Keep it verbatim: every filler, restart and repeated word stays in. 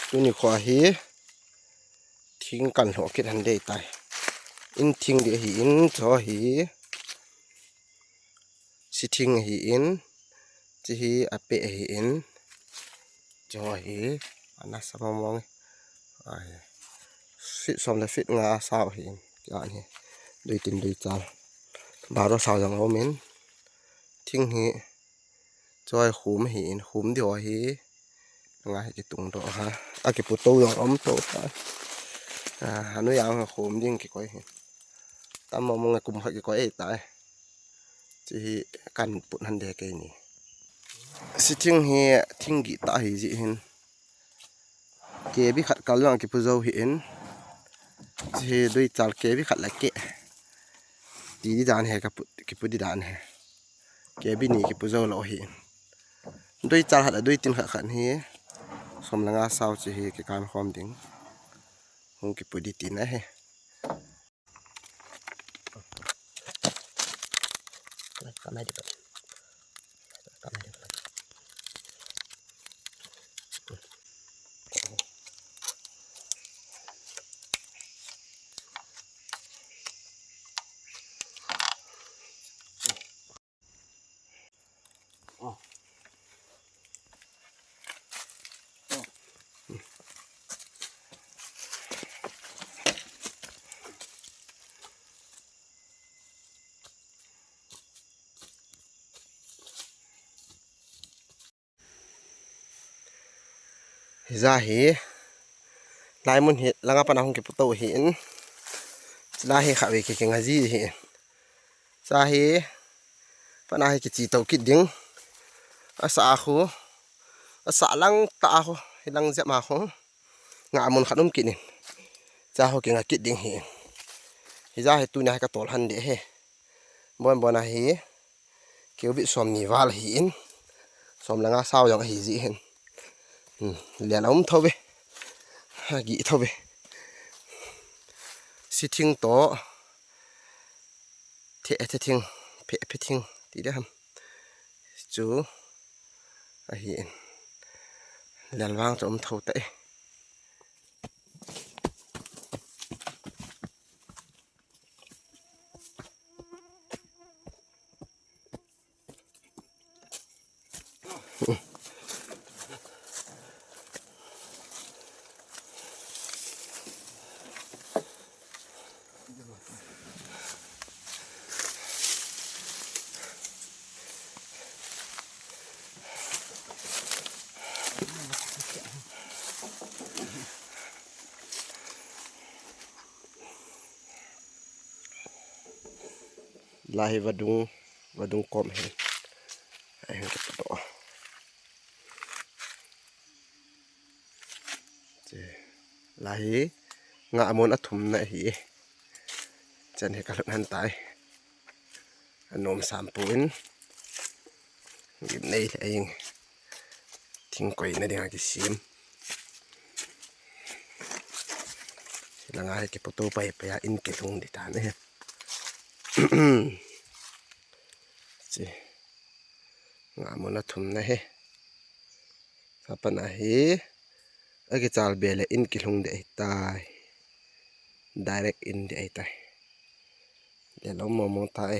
Tuni kho hi thing kan lhoh kit hande tai. In thing di ahi in, cho hi. Si thing ahi in. Chi hi ape ahi in. Cho hi. Ana sa mong mong. Ai. Fit som le fit nga sao ahi in. Kian hi. Dui tin dui chal. Baro sao jong om in. Thing hi. Choi khum hi in, khum di ho hi. Nga hi kitung do ha. A kipu to jong om to ta. A, anu yang khum ding kikoi hi. Tam mo mo nge kum kha kikoi ta. Chi hi kan put hande kei ni. Si thing hi thing gi ta hi ji hin. Kebi khat kal jong kipu jo hi in. Chi hi dui chal kebi khat la ke. Ti di dan he ka pu, kipu di dan he. Kebi ni kipu jo lo hi. Dui chal khat la dui tin khat khat hi. Som le nga sao chi hi kikan khom ding. Hung kipu di tin ahi. Hija hi. Lai mun hi langa pana hung kipu to hi in. Chila hi kha ve ki kinga ji hi in. Cha hi. Pana hi kichi to kit ding. Asa a khu. Asa lang ta a khu. Hi lang jep a khu. Nga mun khat um kit in. Cha ho kinga kit ding hi. Hija hi tuni hi ka tol hande hi. Bon bon a hi. Cubic som ni val hi in. Som le nga sao jong hi ji hin. Hmm, lian a um tho ve. Ha gi tho ve. Si thing to. The, the thing. Phe, phe thing. Ti de ham. Chu. Ahi in. Lian vang chu um tho ta e. Lai hi vadung, vadung kom hi. Ai, hi to. Che. Lai hi nga mun a thum na hi. Chan hi ka lut han tai. Anom sam pu in. Gim nei le ing. Thing koi na ding a kisim. Langa hi kipu to pai pai a in kilhung di ta ne. Chi. Nga mun a thum na hi. Sa pana hi. A kichal be le in kilhung di tai. Direct in di tai. Le lo mo mo tai.